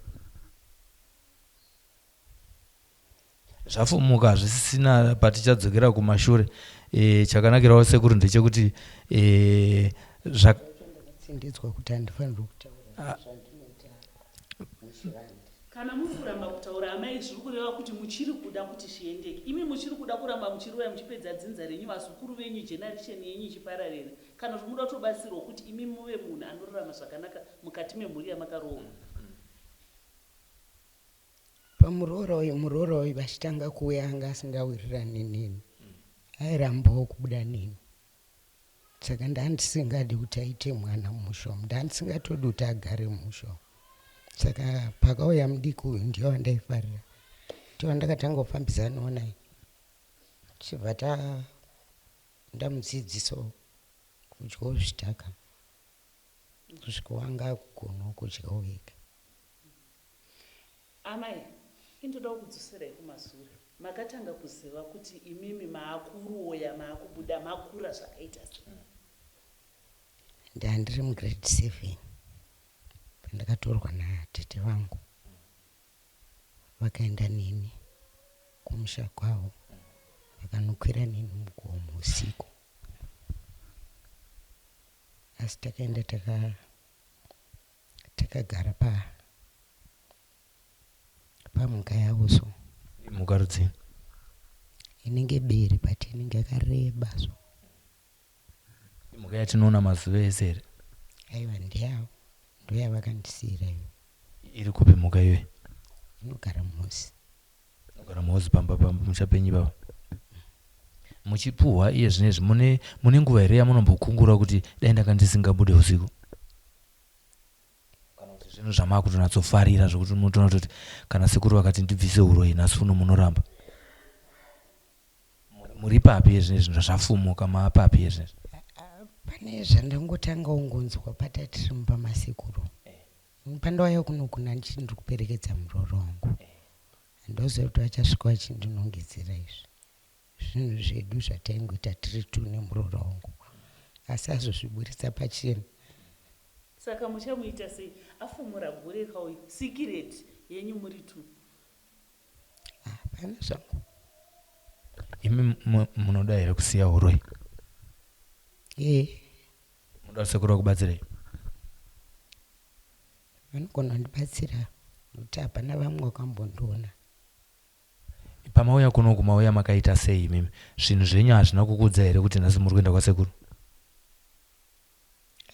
Zvafumuka hazvisisina patichadzokera kumashure e, chakanakirawo sekuru ndechekuti e, zva Tsindidzwa kuti handifanirwi kutaura zvandinoita muchivande. Kana muri kuramba kutaura amai zviri kureva kuti muchiri kuda kuti zviendeke. Imi muchiri kuda kuramba muchiroya muchipedza dzinza renyu vazukuru venyu generation yenyu ichipararira. Kana kuti munoda kutobatsirwa kuti imi muve munhu anorarama zvakanaka mukati memhuri yamakaroorwa. Pamuroora uyu muroora uyu vachitanga kuuya anga asingawirirani neni airambawo kubuda neni saka ndandisingadi kuti aite mwana mumusha umu ndandisingatodi kuti agare mumusha umu saka pakauya mudiki uyu ndiye wandaifarira ndiye wandakatanga kufambidzanawo naye tichibva ndamudzidzisawo kudyawo zvitaka kusvika wanga akugonawo kudyawo ega Amai, indoda kukudzoserai kumasure. Makatanga kuziva kuti imimi maakuroya, maakubuda, makura zvakaita sei? Ndandiri mugrade 7 pandakatorwa natete vangu vakaenda neni kumusha kwavo vakanokwira neni mugomo usiku asi takaenda taka Takagara pa pamhuka yavo so. Imhuka rudzii? Inenge bere but inenge yakareba so. Imhuka yatinoona mazuva ese here? Aiwa ndeyavo ndoyavakandisiira iyo. Iri kupi mhuka iyoyi? Inogara muhozi. Inogara muhozi pamba pamusha penyu ipapa? Muchipuhwa iye zvino izvi mune mune nguva here yamunombokungura kuti dai ndanga ndisingabude usiku? Kana kuti zvinhu zvamakutonatsofarira zvekuti munotoona kutoti kana sekuru vakati ndibvise huroyi nhasi uno munoramba? Muri papi iye zvino izvi zvafumuka maapapi iye zvino izvi? Pane zvandangotanga kungonzwa patatiri mumba masekuru. Pandauya kuno kuna ndichiti ndiri kuperekedza muroora wangu. Handoziva kuti vachasvika vachindinongedzera izvi. Zvinhu zvedu zvataingoita tiri two nemuroora wangu asi azozviburitsa pachena. Saka muchamuita sei afumura gure ka uyu sikireti yenyu muri two. Hapana zvangu. Imi munoda here kusiya huroyi? Ee. Munoda sekuru vakubatsirei? Vanogona kundibatsira nekuti hapana vamwe vakambondiona. Pamauya kunoku mauya makaita sei imimi? Zvinhu zvenyu hazvina kukuudzai here kuti nhasi muri kuenda kwasekuru?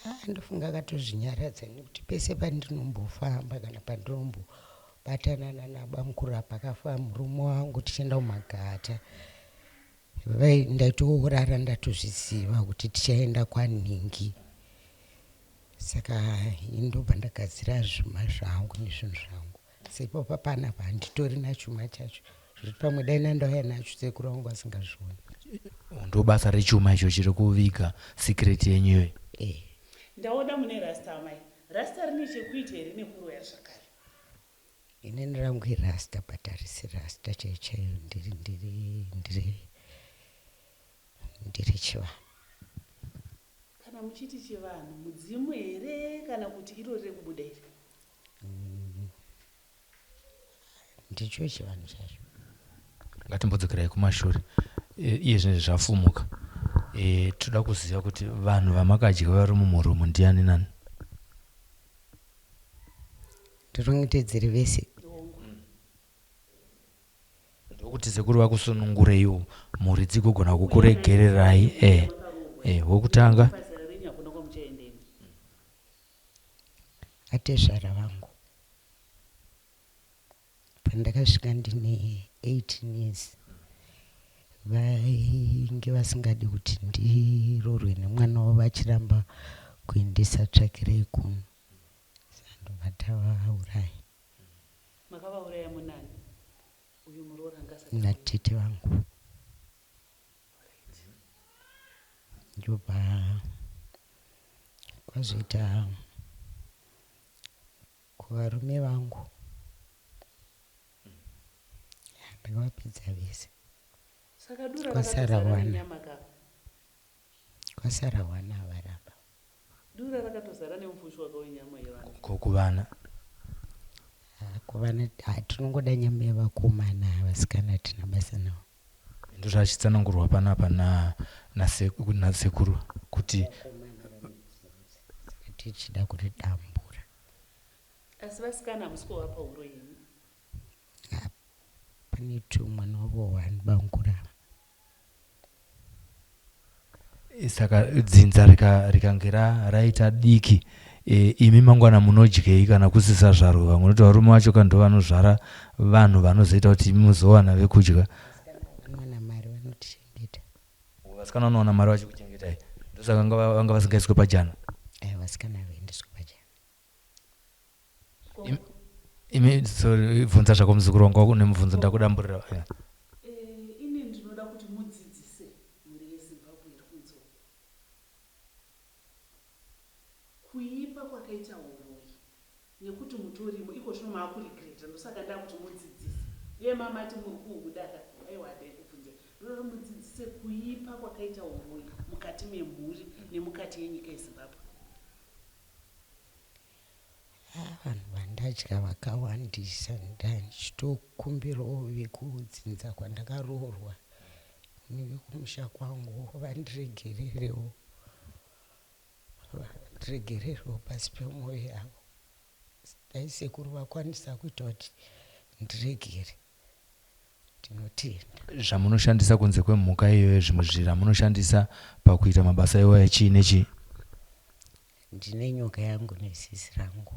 Ah, ndofunga akatozvinyaradza nekuti pese pandinombofamba kana pandinombobatana nana bamukuru apa akafa murume wangu tichienda kumagata ndaitoorara ndatozviziva kuti tichaenda kwanhingi saka ndobva ndagadzira zvuma zvangu nezvinhu zvangu Seipapa panapa handitorina chuma chacho zvekuti pamwe dai ndandauya nacho sekuru vangu vasingazvioni. Ndobasa rechuma icho chiri kuviga secret yenyu iyoyi. Eh. Ndaona mune rasta amai. Rasta rine chekuita here nekuroya zvakare? Inini rangu irasta but harisi rasta chaiyo chaiyo ndiri ndiri ndiri ndiri chivanhu. Kana Kana muchiti chivanhu mudzimu here kana kuti irori rekubuda iri? Ndicho chivanhu chacho. Ngatimbodzokerai kumashure. E, iye zvinezvi zvafumuka. E, toda kuziva kuti vanhu vamakadya vari mumhuri umu ndiani nani? Ndirongedzere vese. Ndokuti sekuru vakusunungureiwo mhuri dzigogona kukuregererai. E, e, wokutanga. Pazera renyu hakuna kwamuchaenda imi. Atezvara vangu. Pandakasvika ndine 18 years vainge vasingadi kuti ndiroorwe nemwana wavo vachiramba kuendesa tsvakirei kuno. Saka ndobva tavauraya. Makavauraya munani? Uyu muroora anga asati Natete vangu. Ndobva kwazoita kuvarume vangu. Ndakavapedza vese. Saka dura Kwasara rakatozara wana. nenyama kapa. Kwasara wana varapa. Dura rakatozara nemufushwa wenyama yevanhu. Ko kuvana? Kuvana tinongoda nyama yevakomana, vasikana hatina basa navo. Ndozvachitsanangurwa panapa na nasekuru nasekuru kuti Saka tichida kuridambura. Asi vasikana hamusi kuvapa huro yenyu. Pane two mwana wavo one bangura. Saka dzinza rika rikange ra, raita diki e, imi mangwana munodyei kana kusisazvarwe vamwe nokuti varume vacho ka ndovanozvara vanhu vanozoita kuti imi muzowana vekudya. Vanowana mari vanotichengeta. Vasikana vanowana mari vachikuchengetai ndosaka vanga vanga vasingaiswe pajana. Aiwa vasikana havaendeswi pajana. Imi sorry bvunza zvako muzukuru wangu nemubvunzo ndakudamburira. Yeah. Eh, ini ndinoda kuti mudzidzise mhuri yeZimbabwe iri kunze uko kuipa kwakaita uroyi nekuti mutorimo iko zvino maakuregreta ndosaka ndakuti mudzidzise uye mamati muri kuhuda ka aiwa handai kubvunza ndinoda kuti mudzidzise kuipa kwakaita uroyi mukati memhuri nemukati yenyika yeZimbabwe. Vanhu vandadya vakawandisa ndichitokumbirawo vekudzinza kwandakaroorwa nevekumusha kwangu vandiregererewo vandiregererewo pasi pemwoyo yavo. Dai sekuru vakwanisa kuita kuti ndiregere ndinotenda. Zvamunoshandisa kunze kwemhuka iyoyo zvimwe zviramunoshandisa pakuita mabasa iwaya chii nechii? Ndine nyoka yangu nezizi rangu.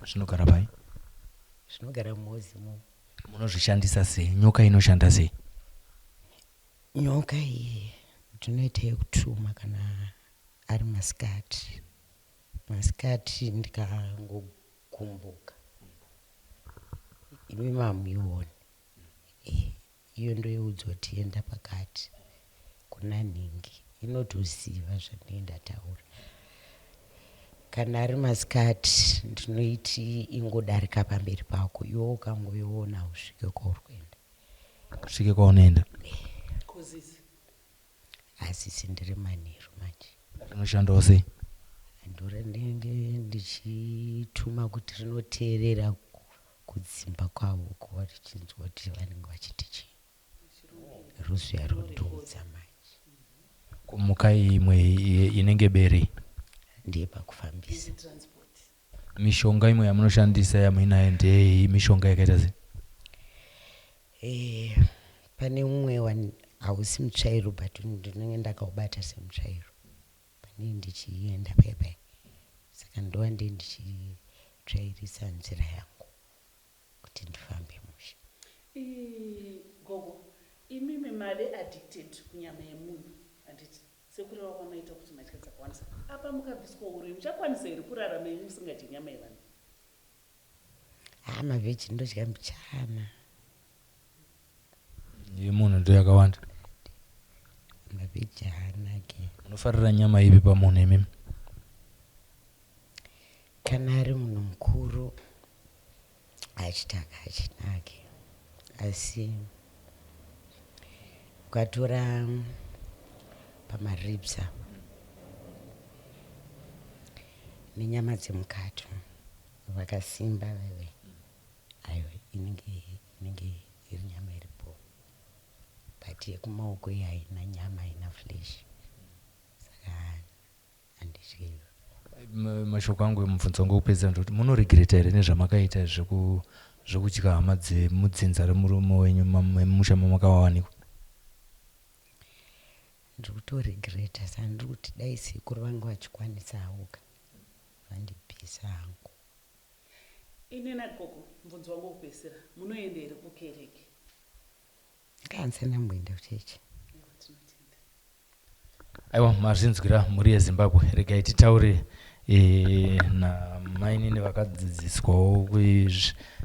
Zvinogara pai? Zvinogara muhozi mo. Munozvishandisa sei? Nyoka inoshanda sei? Nyoka iyi ndinoita yekutuma kana ari masikati. Masikati ndikangogumbuka imi mamuioni. Eh, iyo ndoiudzwa kuti enda pakati kuna nhingi inotoziva zvandinenge ndataura. Kana ari masikati ndinoiti ingodarika pamberi pako iwe ukangoiona hausvike kwauri kuenda. Usvike kwaunoenda. Kozizi. Asi ndiri manheru manje. Rinoshandawo sei? Ndinenge ndichituma kuti rinoteerera kudzimba kwavo kuva richinzwa kuti vanenge vachiti chii. Rozuya rondiudza manje. Kumhuka imwe inenge bere. Ndiye pakufambisa. Mishonga imwe yamunoshandisa yamuinayo ndeyei? Mishonga yakaita sei? Eh, pane umwe hausi mutsvairo but ndinenge ndakaubata semutsvairo. Pane ndichienda paya paya. Saka ndova ndiye ndichitsvairisa nzira yangu kuti ndifambe mushe. Gogo, imimi mave addicted kunyama yemunhu handiti? Sekureva kwamaita kuti madya dzakawandisa. Apa mukabviswa uroyi muchakwanisa here kurarama imi musingadyi nyama yevanhu? Ha, mavheji ndodya mbichana. Yemunhu ndo yakawanda. Mavheji haanake. Munofarira nyama ipi pamunhu imimi? Kana ari munhu mukuru achitaka hachinake. Asi ukatora pamaribs apa Nenyama dzemukati vakasimba vaive aiwa inenge inenge iri nyama iri bho but yekumaoko iyi haina nyama haina flesh saka handidyi iyo. Mashoko angu emubvunzo wangu wekupedzisira ndekuti munoregreta here nezvamakaita zvekudya hama dzemudzinza remurume wenyu memusha mamakawanikwa? Ndiri kutoregreta saka ndiri kuti dai sekuru vanga vachikwanisa havo ka vandibvisa hangu. Ini nagogo mubvunzo wangu wekupedzisira munoenda here kukereke? Handisati ndamboenda kuchechi. Aiwa mazvinzwira mhuri yeZimbabwe regai titaure e, namainini vakadzidziswawo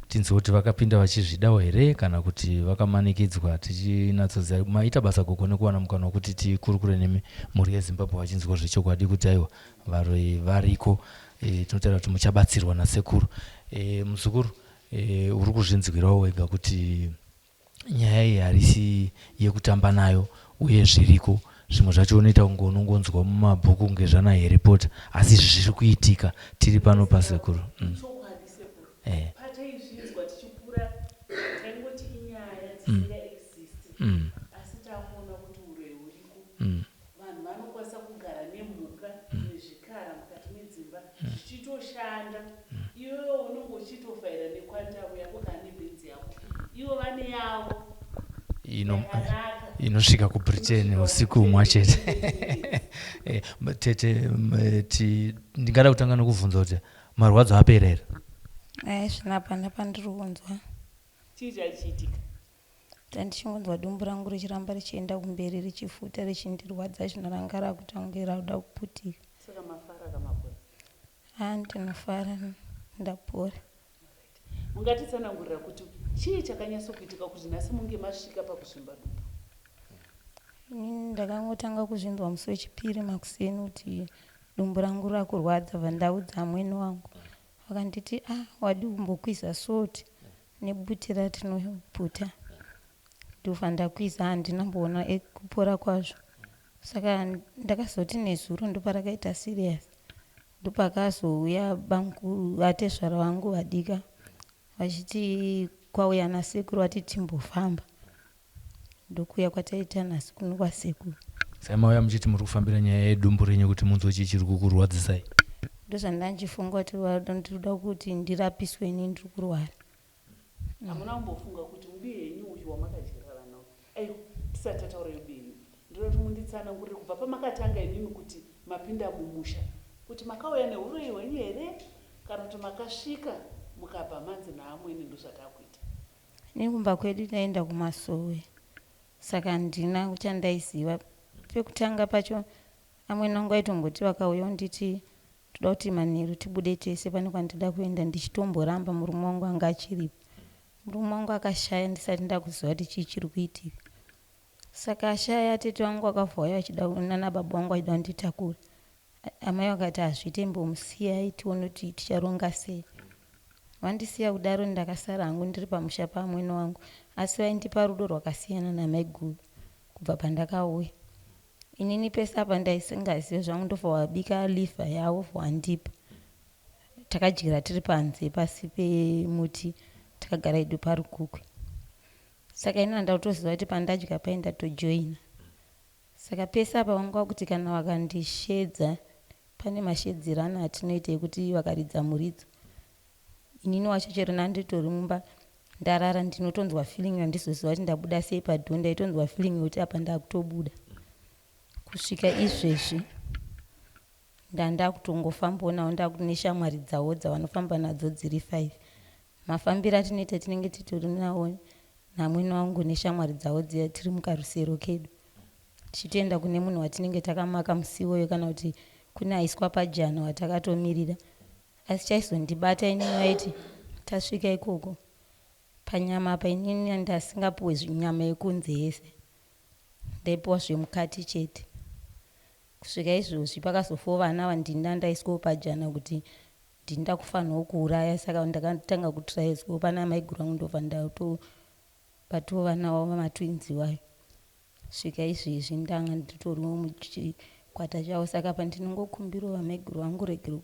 tinzwe kuti vakapinda vachizvidawo here kana kuti vakamanikidzwa tichinatsoziva maita basa gogo nekuwana mukana wekuti tikurukure nemi mhuri yeZimbabwe vachinzwa zvechokwadi kuti aiwa varoyi variko e, tinotaura kuti muchabatsirwa nasekuru e, muzukuru e, uri kuzvinzwirawo wega kuti Nyaya iyi harisi yekutamba nayo uye zviriko. Zvimwe zvacho unoita kunge unongonzwa mumabhuku kunge zvana Harry Potter asi izvi zviri kuitika tiri pano pasekuru. Mm. Chokwadi sekuru. Eh. Pataizvinzwa tichikura taingoti inyaya dzisinga exist. Asi takuona kuti huroyi huriko. Vanhu vanokwanisa kugara nemhuka nezvikara mukati medzimba zvichitoshanda. Iwewe unenge uchitofayira nekwandamu yako kana nebhenzi yako. Ivo vane yavo yakanaka. Inosvika kuBritain usiku humwa chete. Eh, tete eh, ndingada kutanga nokubvunza kuti marwadzo apera here? Ayi zvino hapana pandiri kunzwa. Chii chachiitika? Ndandichingonzwa dumbu rangu richiramba richienda kumberi richifuta richindirwadza zvino ranga rakuita kunge rakuda kuputika. Saka mafara ka mapora? Haa ndinofara ndapora. Alright. Mungatitsanangurira kuti chii chakanyatsokuitika kuti nhasi munge masvika pakuzvimba dumbu? Inini ndakangotanga kuzvinzwa musi wechipiri makuseni kuti dumbu rangu rakurwadza bva ndaudza amwene wangu. Vakanditi ah wadii kumbokwiza salt Nebute ratinoputa ndobva ndakwiza handina mboona kupora kwazvo saka ndakazoti nezuro ndoparakaita serious ndopakazouya bamkuru atezvara vangu vadika vachiti kwauya nasekuru vati timbofamba ndokuuya kwataita nhasi kuno kwasekuru. Saka mauya muchiti muri kufambira nyaya yedumbu renyu kuti munzwe chii chiri kukurwadzisai? Ndozvandandichifunga kuti ndinoda kuti ndirapiswe ini ndiri kurwara. Hamuna kumbofunga kuti mubi henyu uyu wamakadyira vana uyu. Aiwa tisati tataura yemubi henyu ndinoda kuti munditsanangurire kubva pamakatanga imimi kuti mapinda mumusha kuti makauya nehuroyi hwenyu here kana kuti makasvika mukabva manzi naamwene ndozvatakuita. Ini kumba kwedu ndaenda kumasowe saka handina chandaiziva. Pekutanga pacho amwene vangu vaitomboti vakauya onditi ndoda kuti manheru tibude tese pane kwandinoda kuenda ndichitomboramba murume wangu anga achiripo. Murume wangu akashaya ndisati ndakuziva kuti chii chiri kuitika. Saka ashaya tete vangu vakabva vauya vachida nana baba vangu vachida kunditakura. Amai vakati hazviite imbomusiyai tione kuti ticharonga sei. Vandisiya kudaro ndakasara hangu ndiri pamusha paamwene wangu asi vaindipa rudo rwakasiyana namaiguru kubva pandakauya. Inini pese apa ndaisingazive zvangu ndobva wabika liver yavo wandipa. Takadyira tiri panze pasi pemuti takagara hedu parukukwe. Saka ini handakutoziva kuti pandadya paye ndatojoina. Saka pese apa vanga vakuti kana vakandishedza pane mashedzerano atinoita ekuti vakaridza muridzo inini wacho chero ndanditori mumba ndarara ndinotonzwa feeling handizoziva kuti ndabuda sei padoor ndaitonzwa feeling yekuti apa ndakutobuda kusvika izvezvi ndandakutongofambawo nawo ndakuneshamwari dzavo dzavanofamba nadzo dziri five Mafambiro atinoita tinenge titori nawo naamwene wangu neshamwari dzavo dziya tiri mukarusero kedu tichitoenda kune munhu watinenge takamaka musi iwoyo kana kuti kune aiswa pajana watakatomirira asi chaizondibata inini vaiti tasvika ikoko panyama apa inini ndasingapuwe nyama yekunze yese ndaipuwa zvemukati chete kusvika izvozvi pakazofawo vana ava ndini ndandaiswawo pajana kuti Ndini ndakufanirwa kuuraya saka ndakatanga kutrayiswa pana maiguru vangu ndobva ndatobatawo vana vavo matwins iwayo svika izvezvi ndanga nditoriwo muchikwata chavo saka apa ndinongokumbirawo vamaiguru vangu regero.